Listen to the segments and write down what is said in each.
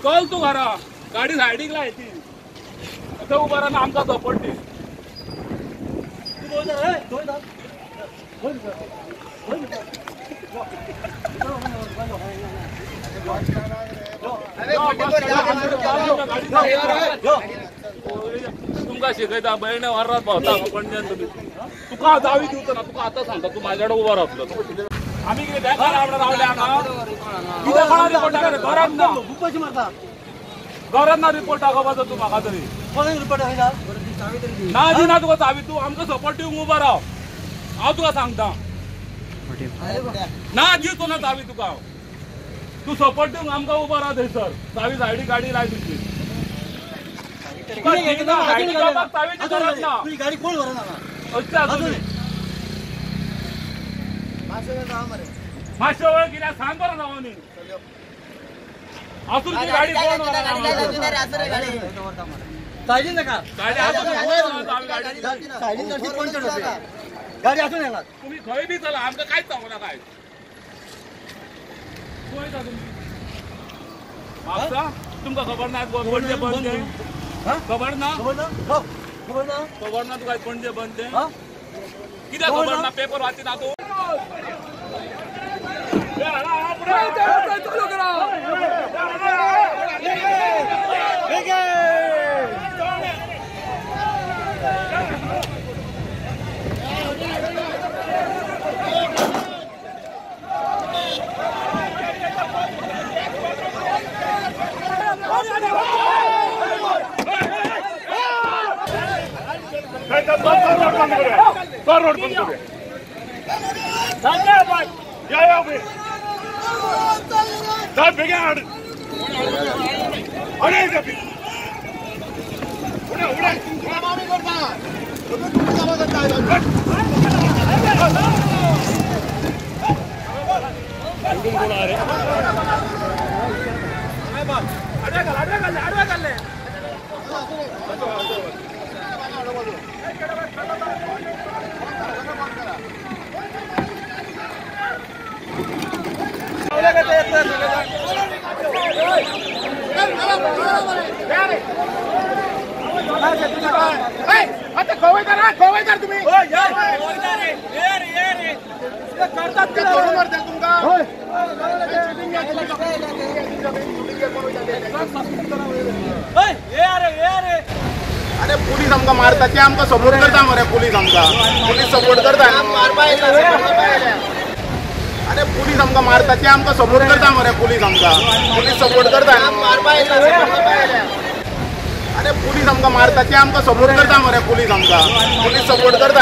चल तूं घरा गाडी सायडीक लाय ती थंय उबो रावन आमकां सपोर्ट दी. तुमकां शिकयता भयण वरात भोंवता पणजेन तुमी. तुका दावी दिवचो ना, तुका आतां सांगता, तूं म्हाज्या कडेन उबो रावतलो. आमी कितें बेकार रावले हांगा? कितें कोणा रिपोर्ट दाखयता? गरज ना, गरज ना रिपोर्ट दाखोवपाचो तूं म्हाका तरी. ना दिना तुका चावी, तूं आमकां सपोर्ट दिवंक उबो राव. हांव तुका सांगता ना दिवचो ना चावी तुका हांव. तूं सपोर्ट दिवंक आमकां उबो राव थंयसर. चावी सायडीक गाडी लाय तुजी. चावीची गरज ना. अच्छा मातशे वेळ कित्याक सांग बरो जावं न्ही. आसून ती गाडी कोण गाडी आसून येणार. तुमी खंय बी चला, आमकां कांयच सांगू नाका. खंय वयता तुमी? म्हापसा? तुमकां खबर ना पणजे बंद तें? खबर ना? खबर ना? खबर ना तुका पणजे बंद तें? कित्याक खबर ना? पेपर वाचिना तूं? रोड बंद करूया. या या उभे साहेब बेगीन हाड. अरे अरे पुलीस आमकां मारता ते आमकां सपोर्ट करता मरे. पुलीस आमकां पुलीस सपोर्ट करता. अरे पुलीस आमकां मारता ते आमकां सपोर्ट करता मरे. पुलीस आमकां पुलीस सपोर्ट करता. अरे पुलीस आमकां मारता ते आमकां सपोर्ट करता मरे. पुलीस आमकां पुलीस सपोर्ट करता.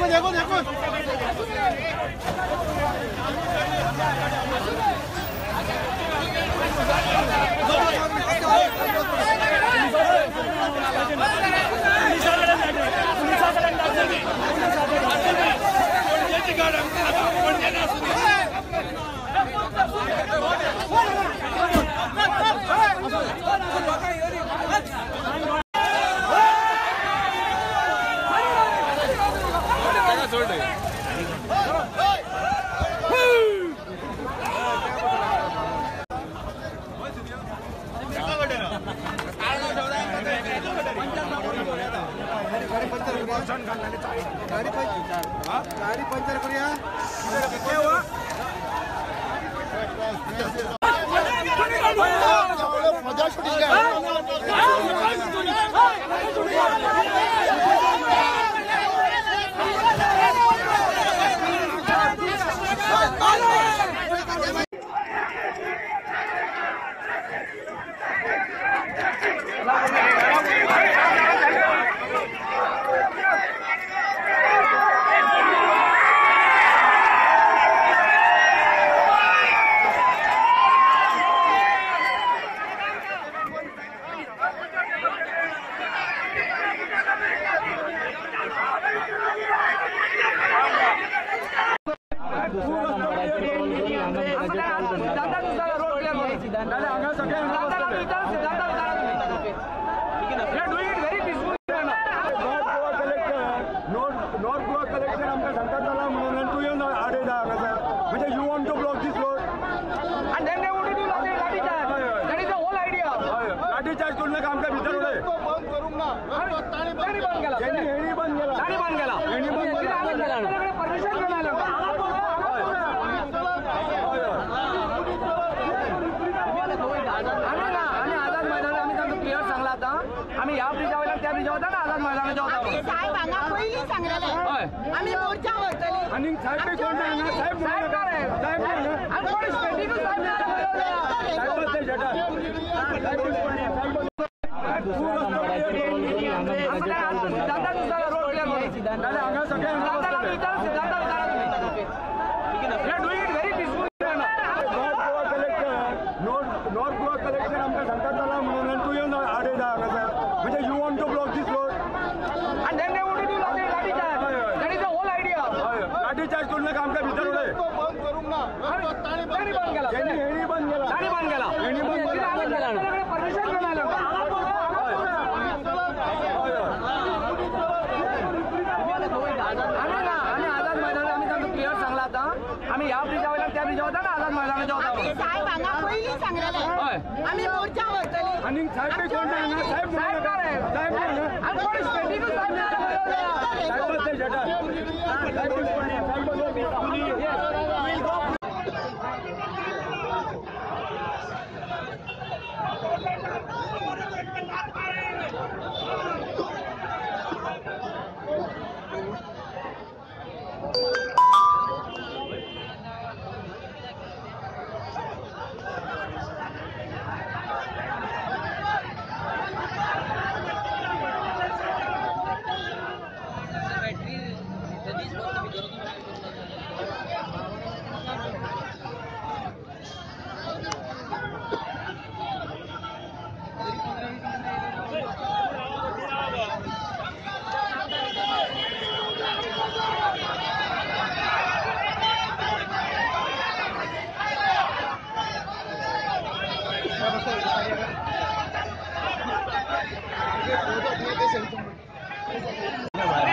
देखो देखो सोड। गाडी पंचर करूया. मजा शूटिंग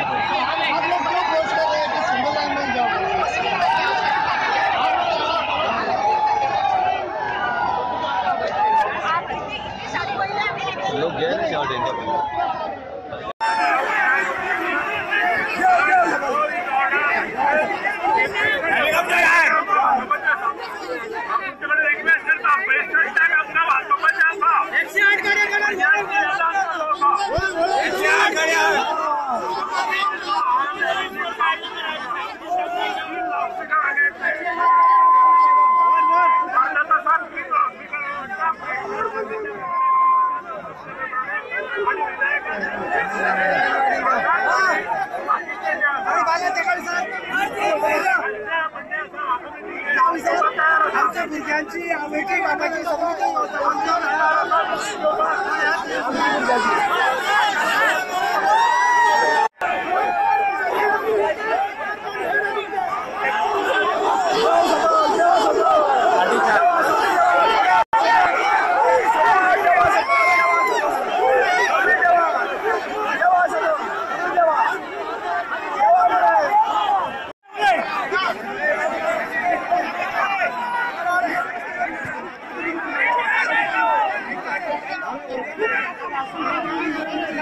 आप लोग क्यों अप्रोच कर रहे हैं कि सिंगल लाइन में जाओ? लोग गए ना शॉर्ट इंडिया। आमच्या भुरग्यांची आवयची बाबाची सगळी Thank you.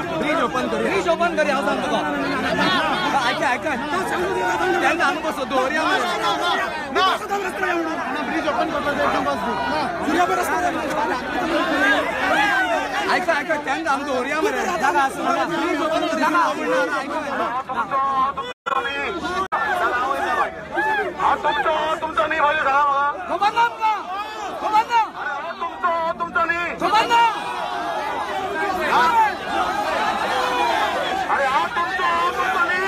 ब्रिज ओपन करूया, ब्रिज ओपन करूया. हांव सांगता तुका, आयका आयका तेन्ना हांगा बसो दवरया. ब्रिज ओपन करपाक आयका आयका तेन्ना हांगा दवरया मरे. जागा आसा ब्रिज ओपन करूया. तुमचो न्ही भाजी सांगा म्हाका. खबर ना आमकां, खबर ना. तुमचो तुमचो न्ही, खबर ना. अरे हांव तुमचो तुमचो न्ही,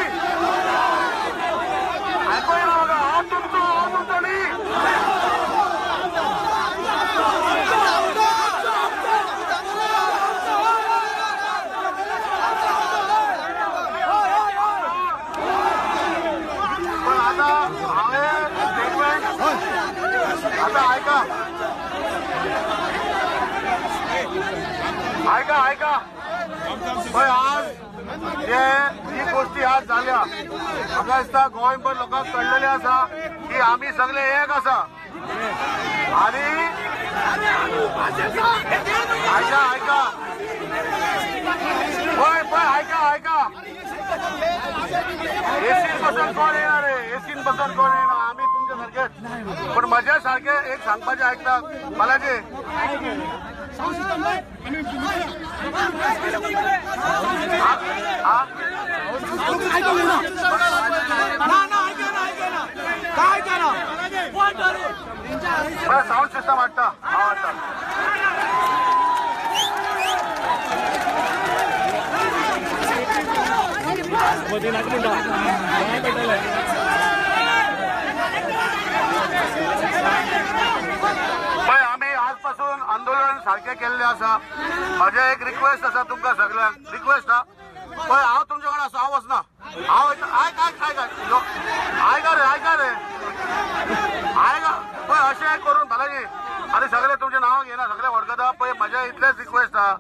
आयको येना म्हाका. हांव तुमचो तुमचो न्ही. पण आता हांवें स्टेटमेंट आता आयका आयका आयका पळय, आज जे ही गोष्टी आज जाल्या म्हाका दिसता गोंयभर लोकांक कळलेलें आसा की आमी सगळे एक आसा. आनी आयका आयका पळय पळय आयका आयका, एसीन बसून कोण येणार रे? एसीन बसून कोण येणार? आमी तुमच्या सारकेच. पण म्हज्या सारके एक सांगपाचें आयकता बालाजी. साऊंड सिस्टम हाडटा. हांव हाडटा. पळय, आमी आजपासून आंदोलन सारकें केल्लें आसा. म्हजें एक रिक्वेस्ट आसा तुमकां सगळ्यांक, रिक्वेस्ट आहा. पळय, हांव तुमचे कडेन आसा, हांव वचना. हांव आयक आयक आयक आयका रे, आयका रे, आयका. पळय अशें करून बालाजी आनी सगळे तुमचें नांव घेना, सगळे वळखता. पळय म्हजें इतलेंच रिक्वेस्ट आहा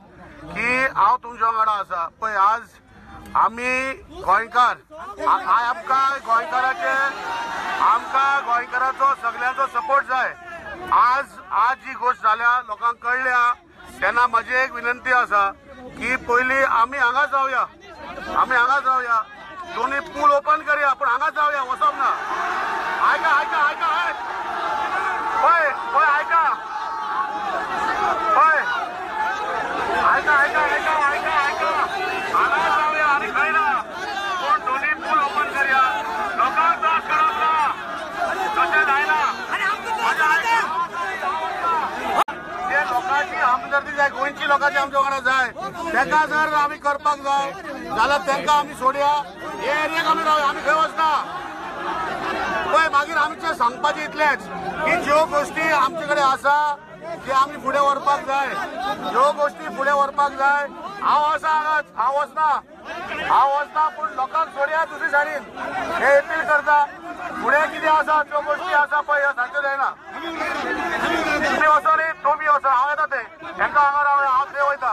की हांव तुमच्या वांगडा आसा. पळय आज आमी गोंयकार, आमकां गोंयकाराचे, आमकां गोंयकाराचो सगळ्यांचो सपोर्ट जाय. आज आज जी गोश्ट जाल्या लोकांक कळ्ळ्या तेन्ना म्हजी एक विनंती आसा की पयलीं आमी हांगाच रावया, आमी हांगाच रावया. दोनी पूल ओपन करया, पूण हांगाच रावया, वचप ना. आयका आयका आयका आयक पळय पळय आयका पळय आयका आयका आयका आयका आयका हांगाच रावया आनी खंय ना. पूण दोनी पूल ओपन करया, लोकांक त्रास करप ना, तशें जायना. जे लोकांची हमदर्दी जाय, गोंयची लोकांची आमच्या वांगडा जाय, तेका जर आमी करपाक जाय जाल्यार तेंकां आमी सोडया. हे एरियाक आमी रावया, आमी खंय वचना. पळय मागीर आमचें सांगपाचें इतलेंच की ज्यो गोश्टी आमचे कडेन आसा ती आमी फुडें व्हरपाक जाय, ज्यो गोश्टी फुडें व्हरपाक जाय. हांव आसा हांगाच, हांव वचना, हांव वचना, पूण लोकांक सोडया दुसरी सायडीन. हे अपील करता. फुडें कितें आसा त्यो गोश्टी आसा पळय, ह्यो सारक्यो जायना. तुमी वचो न्ही, तुमी वचो, हांव येता ते तेंकां हांगा रावया, हांव थंय वयता.